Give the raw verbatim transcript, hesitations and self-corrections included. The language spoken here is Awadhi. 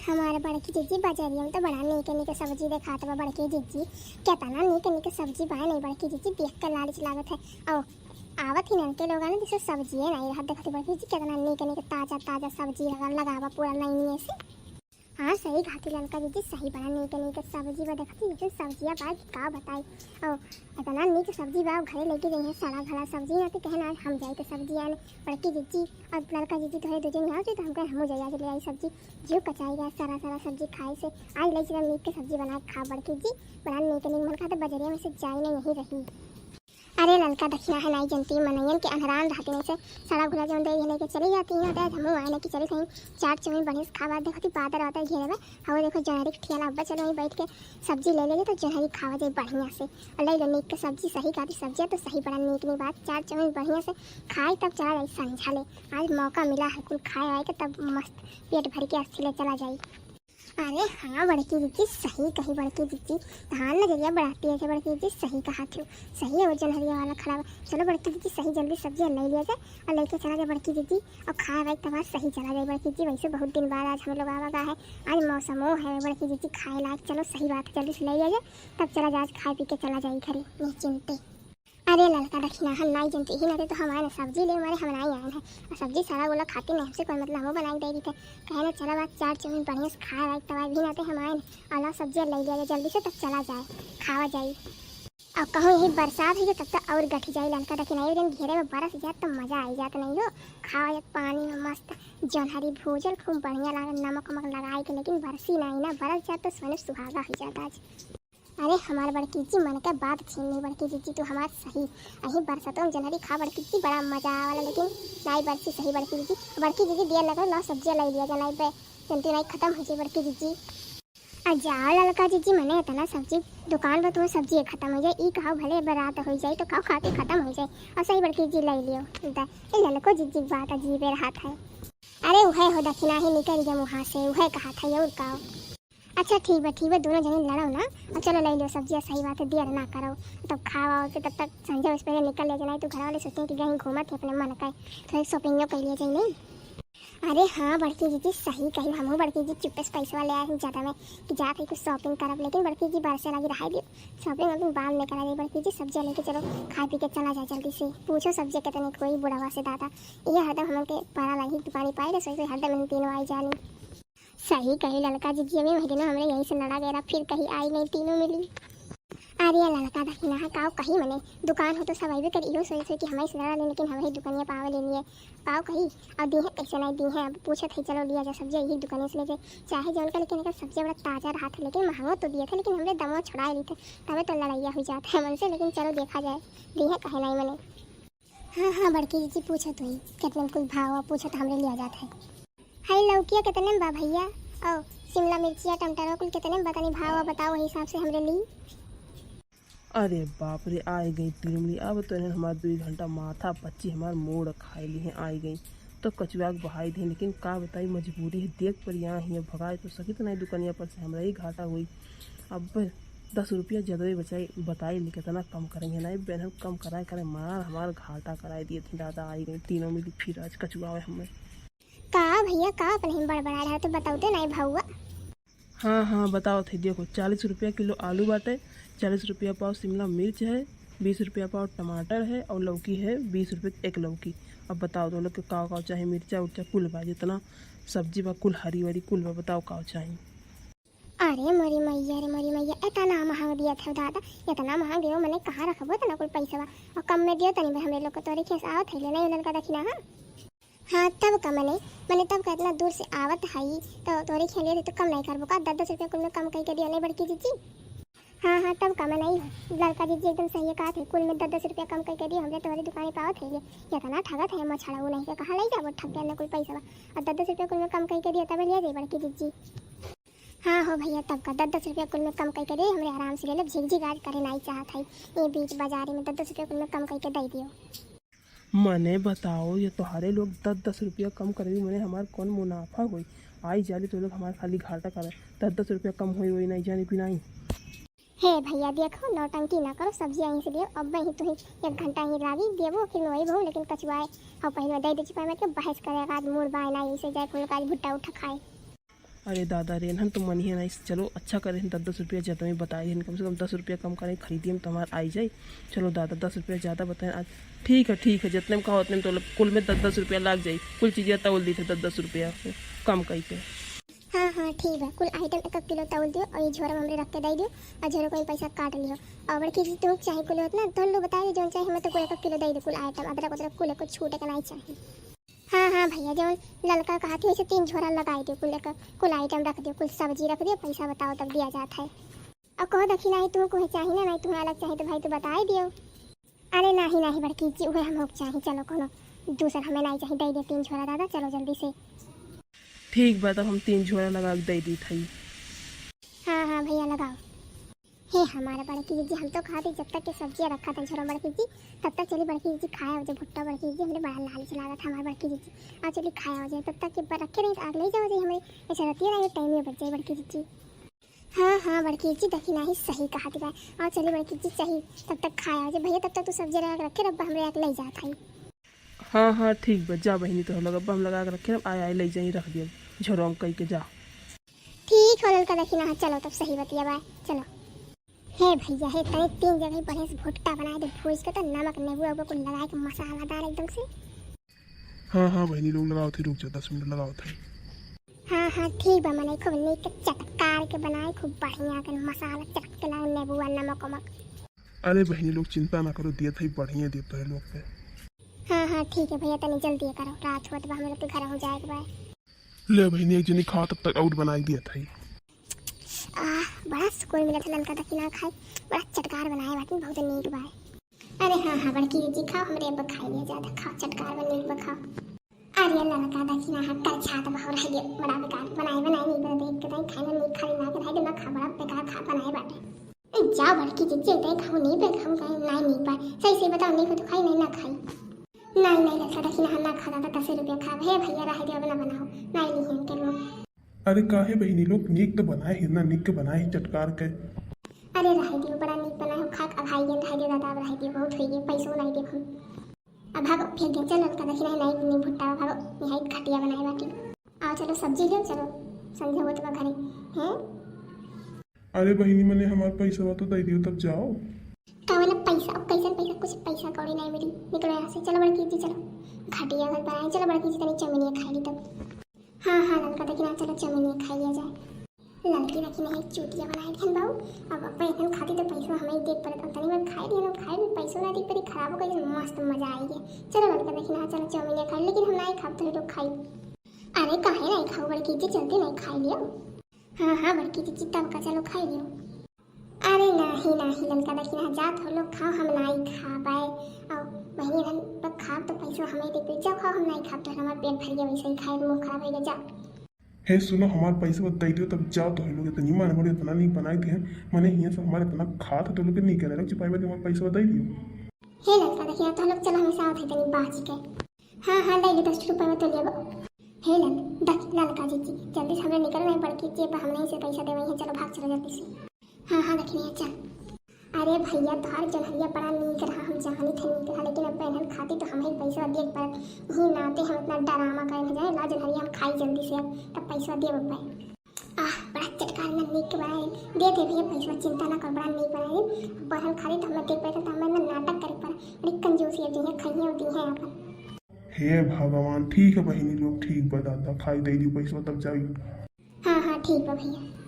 हमार बड़की जिज्जी, बजरिया में तो बड़ा नीक नीक सब्जी देखात बा बड़की जिज्जी। केतना नीक नीक सब्जी बा नहीं बड़की जिज्जी, देख के लालच लागत है। और आवत ही ननके लोग आने जैसे सब्जिये नहीं रहत। देखत ही बड़की जिज्जी, केतना नीक नीक ताजा ताजा सब्जी लगा लगा बा पूरा लाइनिये से। हाँ, सही कहत ही ललका जिज्जी, सही बड़ा नीक नीक सब्जी बा। देखत ही लेकिन सब्जिया बा कि का बताई। और इतना नीक सब्जी बा, घरे लेके जइहे सड़ा घड़ा सब्जी, ना तो कहे ना हम जाए के सब्जी आने बड़की जिज्जी। और ललका जिज्जी तोहरे दू जने आओ तो हमके हमहू जाए आज ले आई सब्जी। जीव कचाई गया सड़ा सड़ा सब्जी खाए से। आज ले चला नीक के सब्जी बना के खा बड़की जी, बड़ा नीक नीक मन खाते बजरिया में से जाए ना यही रही। अरे ललका दखिना है नाई जनती मनैयन के अनहरान रहती से सड़ा घुला जौन दे लेके चली जाती हैं। आज हमहू आए ना कि चली कहीं चाट चाउमीन बढ़िया से खावा। देखो ती बादर वादर घेरे में, हवा देखो जनहरी के ठियाला अब्बा, चलो वहीं बैठ के सब्जी ले ले तो जनहरी खावा जाए बढ़िया से। और ले लो नीक के सब्जी, सही खाती सब्जियाँ तो सही बड़ा नीक नीक बात, चाट चाउमीन बढ़िया से खाए तब चला जाए संझा ले। आज मौका मिला है कुल खाए आए के, तब मस्त पेट भर के अस्थि ले चला जाए। अरे हाँ बड़की जिज्जी, सही कही बड़की जिज्जी, धान नजरिया बढ़ाती है बड़की जिज्जी, सही कहा थी, सही है वो जनहरिया वाला खड़ा बा। चलो बड़की जिज्जी, सही जल्दी सब्जी ले लिया जाए और लेके चला जाए बड़की जिज्जी, और खाए वाए तब आज सही चला जाए बड़की जिज्जी। वैसे बहुत दिन बाद आज हम लोग आवा गा है, आज मौसमो है बड़की जिज्जी खाए लायक। चलो सही बात है, जल्दी से ले लिया जाए, तब चला जाए, आज खाए पी के चला जाए घरे निश्चिंते। अरे ललका दखिना, हम नाई जनती ही ना थे तो हम आए ना सब्जी ले, मारे हम नाई आए हैं। और सब्जी सड़ा गोला खाती नहीं, हमसे कोई मतलब, हमहू बना के दे दी थे। कहे ना चला बात चाट चाउमीन बढ़िया से खाए वाए तब भी ना थे हम आए ना। और लाओ सब्जी ले लिया जाए जल्दी से, तब चला जाए, खावा जाए। और कहूँ यही बरसात हुई तब तो और गठी जाए ललका दखिना, एक दिन घेरे में बरस जाए तो मजा आई जात नहीं हो। खावा जाए पानी में मस्त जनहरी भूजल खूब बढ़िया लागे नमक वमक लगाए के, लेकिन बरसी नहीं ना, बरस जाए तो सोने सुहागा हो जाता आज। अरे हमार बड़की जी मन के बात छीन ली बड़की जिज्जी, तू हमार सही। अही बरसतों में जनहरी खा बड़की जी, बड़ा मजा आवाला, लेकिन नाई बरसी सही बड़की जिज्जी। बड़की जिज्जी दिया लगल, लाओ सब्जियाँ लाई लिया जा, नाई बे जनती नाई खत्म हो जाए बड़की जिज्जी। आ जाओ ललका जिज्जी, मने इतना सब्जी दुकान पर तुम्हें सब्जी खत्म हो जाए, ई कहो भले अब रात हो जाए तो कहो खाके खत्म हो जाए। और सही बड़की जी लाई लियो। द-, ए ललको जिज्जी की बात अजीबे रहत है। अरे उहे हो दखिना ही निकल गया मुँहा से, उहे कहा था और का। अच्छा ठीक बा, ठीक बा, दोनों जने लड़ो ना। और चलो ले लो सब्जिया, सही बात है, देर ना करो। तब खावा होके तब तक संझा उस पहले निकल ले जाना, तो घर वाले सोचें कि कहीं घूमत है अपने मन का, थोड़ी शॉपिंगो कर लिया जाए नहीं। अरे हाँ बड़की जिज्जी, सही कही, हमहू बड़की जी चुप्पे से पैसवा ले आए हैं ज्यादा में कि जात है कुछ शॉपिंग करब, लेकिन बड़की जी बरसे लगी रहाई दी, शॉपिंग वॉपिंग बाद में करा जाए। बड़की जी सब्जिया लेके चलो, खा पी के चला जाए जल्दी से। पूछो सब्जिया कितने कोई बुढ़वा से दादा, ये हरदम हमन के परा लगी दुकानी पाई रसोई से हरदम इन तीनों आई जानी। सही कही ललका जिज्जी, अभी वही दिनों हमरे यही से लड़ा गया, फिर कहीं आई नहीं तीनों मिली। अरे ललका दखिना है, काव कही मने, दुकान हो तो सब अइबे करी, इहो सोच सोच कि हमारे से लड़ा लें, लेकिन हमारी दुकानिया पावे लेनी है, काव कही। और दी है कैसे नहीं दी है, अब पूछत है, चलो लिया जा सब्जी, यही दुकान से ले जाए, चाहे जौन का, लेकिन एकर सब्जी बड़ा ताजा रहा था, लेकिन महंगो तो दिए थे, लेकिन हमरे दमवा छुड़ा ली थे, तबे तो लड़ाइया हुई जात है हमन से, लेकिन चलो देखा जाए, दी है कहे नहीं मने। हाँ, हाँ, बड़की जिज्जी पूछत हुई, कितने में कुल भाव पूछत हमरे लिया जात है। हई लौकिया कितने में बा भैया? और शिमला मिर्चिया, टमाटर कुल कितने में बा? तनी भाव बताओ, वही हिसाब से हमरे ली। अरे बाप रे, आई गई तीन मिली। अब तो इन्हें हमार दुई घंटा माथा पच्ची हमार मूड़ खाए ली हैं, आई गई तो कचुआ के बहाई दी, लेकिन का बताई मजबूरी है, देख पर यहाँ ही अब भगाए तो सकित नहीं दुकनिया पर से, हमरा ही घाटा हुई। अब दस रुपया जदवे बचाई, बताई ले कितना कम करेंगे, नहीं बेनहन कम कराए करे मार हमार घाटा कराए दिए थे दादा, आई गई तीनों मिली फिर आज कचुआवे हमें। का भैया, का अपने ही बड़बड़ा रहे, तो बताओ तो नहीं भौआ। हाँ, हाँ, बताओ थे, देखो, चालीस रुपया किलो आलू बाटे, चालीस रुपया पाव शिमला मिर्च है, बीस रुपया पाव टमाटर है और लौकी है, बीस रुपये एक लौकी। अब बताओ, तो लोग के का का चाही, मिर्चा उर्चा कुल बा, जितना सब्जी बा, कुल हरी वरी कुल बा, बताओ का चाही। अरे मोरी मैया रे मोरी मैया, इतना महंग दिया था दादा, इतना महंग दियो, मने कहाँ रखबो इतना कुल पैसा बा? और कम में दियो तनी भाई, हमरे लोग को तोरे खेस आवत है, ले नहीं ललका दखिना, हाँ। हाँ, तब का मने, मने तब का इतना दूर से आवत हई, तो तोरे खेले रही तो कम नहीं करबो का? दस दस रुपया कुल में कम कई के दियो नहीं बड़की जिज्जी। हाँ, हाँ, तब का मने, ललका जिज्जी एकदम सही कहा थे, कुल में दस दस रुपया कम कई के दियो, हमरे तोहरे दुकाने पावत है ये, इतना ठगत है मछड़ा, वो नहीं के कहाँ ले जाबो ठग के अन्ना कुल पैसा बा, और दस दस रुपया कुल में कम कई के दियो, तब लिया जाए बड़की जिज्जी। हाँ हो भैया, तब का दस दस रुपया कुल में कम कई के दियो, हमरे आराम से ले लो, झिक झिक आज करे नहीं चाहत है, ये बीच बाजारे में दस दस रुपया कुल में कम कई के दे दियो। मने बताओ, ये तोहरे लोग दस दस रुपया कम करबी, मने हमार कौन मुनाफा होई? आई जाली तो लोग हमार खाली घाटा करे, दस दस रुपया कम होई, होई नहीं जानी कि नहीं। हे भैया देखो, नौटंकी ना करो, सब्जी यहीं से दियो, अब मैं ही तुम्हें एक घंटा ही लागी देबो, फिर मैं वही बहु, लेकिन कचुआए, और पहले दे दे चुका मैं तो बहस करेगा, आज मूड बाय ना, यहीं से जाए, हम लोग आज भुट्टा उठा खाए। अरे दादा रे, हम तो मनिहे नहीं। चलो अच्छा करे, हम दस दस रुपया ज्यादा में बताए हैं, कम से कम दस रुपया कम करें, खरीदिए में तो हमार आई जाए। चलो दादा, दस रुपया ज्यादा बताए आज। ठीक है, ठीक है, जितने में कहो उतने में तो कुल में दस दस रुपया लाग जाए। कुल चीजें तौल दी थे दस दस रुपया से कम कई के। हाँ, हाँ, ठीक बा, कुल आइटम एक एक किलो तौल दियो और ये झोरा में हमरे रख के दे दियो और झोरा को पैसा काट लियो। और बड़की जी, तुम चाहे कुल होत ना, तुम लोग बताए, जौन चाहे हमें तो कुल एक एक किलो दे दियो, कुल आइटम, अदरक उदरक कुल, कुछ छूटे के नहीं चाहिए। हाँ, हाँ भैया, जौन ललका कहा थी, वैसे तीन झोरा लगाई दियो, कुल एक, कुल आइटम रख दियो, कुल सब्जी रख दियो, पैसा बताओ तब दिया जात है। और कहो दखिना ही तुमको है चाही ना, नहीं तुम्हें अलग चाही तो भाई तो बताए दियो। अरे नाही, नाही बड़की जी, उहे हम होक चाही, चलो कोनो दूसर हमें नहीं चाही, दे दे तीन झोरा दादा, चलो जल्दी से। ठीक बा, तब हम तीन झोरा लगा के दे दी थई। हाँ, हाँ भैया लगाओ। हे हमारे बड़की जी, हम तो कहा थी जब तक के सब्जियाँ रखा था झोरा बड़की जी, तब तक चली बड़की जी खाए हो जाए भुट्टा बड़की जी, हमरे बड़ा लालच लागत है हमारे बड़की जी। और चली खाए हो जाए, तब तक के ऊपर रखे रही आग नहीं जाओ जाए हमरे, ऐसा रहती है ना, ये टाइम में बच जाए बड़की जी। हाँ, हाँ बड़की जी, दखिना ही सही कहा थी बा। और चली बड़की जी, सही तब तक खाए हो जाए भैया, तब तक तू सब्जी लगा के रखे रब्बा, हमरे आग ले जात है। हाँ, हाँ ठीक बा, जा बहिनी, तो हम लगा, हम लगा के रखे, आए आए ले जाई, रख दिया झोरा में कई के, जा। ठीक हो ललका दखिना, हाँ चलो तब सही बतिया बा, चलो। हे भैया, हे तनी तीन जगह बढ़िया से भुट्टा बनाए दे भूज के, तो नमक नेबू अबू कुल लगाए के मसालादार एकदम से। हाँ, हाँ बहिनी लोग लगाओ थे, रुक जा, दस मिनट लगाओ थे। हाँ, हाँ ठीक बा, मने खूब नीक चटकार के बनाए, खूब बढ़िया के मसाला चटक के लागे, नेबू आ नमक वमक। अरे बहिनी लोग चिंता ना करो, दिया था बढ़िया दिया तोहे लोग पे। हाँ, हाँ ठीक है भैया, तनी जल्दी करो, रात होत बा, हम लोग के घर हो जाए के बा। ले बहिनी, एक जनी खा, तब तक और बनाई दिया था। आह, बड़ा सुकून मिलत है ललका दखिना खाए, बड़ा चटकार बनाए बाटी, बहुत नीक बा। अरे हाँ, हाँ बड़की जी, खाओ, हमरे अब खाई लिया ज्यादा, खाओ चटकार बा, नीक बा, खाओ। अरे ललका दखिना, हाँ कल छात बा, रह गया, बड़ा बेकार बनाए, बनाए नीक बा, देख के ताई खाए ना, नीक खाली ना के रह गया, ना खा, बड़ा बेकार खा बनाए बाटे। ए, जा बड़की जी, जे ताई खाओ, नीक बा, खाओ, खाए, नाई नीक बा, सही सही बताओ, नीक हो तो खाई, नहीं ना खाई। नाई, नाई ललका दखिना, हम ना खा, दादा दस रुपया खाब, हे भैया रह गया, अब ना बनाओ, नाई ली है इनके लोग। अरे काहे बहिनी लोग, नीक तो बनाए है ना, नीक के बनाए है चटकार के। अरे रहे दियो, बड़ा नीक बनाए हो, खाक अघाई गेन, रहे दियो दादा, अब रहे दियो, बहुत होई गए, पैसो नहीं देब हम। अब भागो, फेंक दे, चल ललका दखिना है, नाई नी भुट्टा, भागो, निहाई घटिया बनाए बाटी। आओ चलो सब्जी लियो, चलो, संझा होत बा घरे, हैं? अरे बहिनी, मने हमार पैसवा तो दे दियो, तब जाओ। का वाला पैसा, अब कैसन पैसा, कुछ पैसा कौड़ी नहीं मिली, निकलो यहाँ से, चलो बड़की जी, चलो, घटिया घर बनाए, चलो बड़की जी, तनी चौमिनिया खाई ली तब। हाँ, हाँ, ललका दखिना, चलो चौमिनिया खाई लिया जाए। ललकी दखिना है चूतिया बनाए दिहन बाऊ, अब अपन इतन खाती तो पैसा हमें ही देख पड़त, अब तनी बार खाई दिहन, अब खाए में पैसो ना देख पड़ी, खराब हो गई, मस्त मजा आई है। चलो ललका दखिना, चलो चौमिनिया खाई, लेकिन हम नहीं खाब, तो लोग खाई। अरे काहे नहीं खाओ बड़की जी, जल्दी नहीं खाई लियो। हाँ, हाँ बड़की जी, तब का चलो खाई लियो। अरे नाही, नाही ललका दखिना, जात हो लोग खाओ, हम नाही खाबाए। और बहिनी रहन पर खाब तो पैसो हमें देख पड़ी, जाओ खाओ, हम नाही खाब, तो हमार पेट भर गया, वैसे ही खाए मुँह खराब हो गया, जा। हे सुनो, हमार पैसा दे दियो, तब जाओ, तो लोग इतनी माने बड़े इतना नहीं बनाए थे, मने हियाँ से हमारे इतना खात है, तो लोग नहीं करे, चुपाई में हमार पैसा दे दियो। हे ललका दखिना, तो लोग चलो हमेशा आवत है तनी बाजी के। हाँ, हाँ, ले ली दस रुपया में तो लेबो। हे लल, दख, ललका जीजी, जल्दी से हमरे निकल रहे बड़की जी, अब हमने से पैसा देवे हैं, चलो भाग चलो जल्दी से। हाँ, हाँ, दखिनिया चल। अरे भैया, तोहार जनहरिया बड़ा नीक रहा, हम जानी थे नीक रहा, लेकिन अब बहनन खाती तो हम ही पैसा देख पर ही नाते हम इतना डरामा करें जाए, ला जनहरिया हम खाई जल्दी से, तब पैसा देब अब। आह, बड़ा चटकार ना नीक बनाए, दे दे भैया पैसा, चिंता ना कर, बड़ा नीक बनाए, बहन खाती तो हमें देख पर, तो हमें ना नाटक करे पर, बड़ी कंजूसी है, दी है, खाइए और दी है अपन। हे भगवान, ठीक है बहिनी लोग, ठीक बा दादा, खाई दे दियो पैसा तब जाई। हाँ, हाँ, ठीक बा भैया।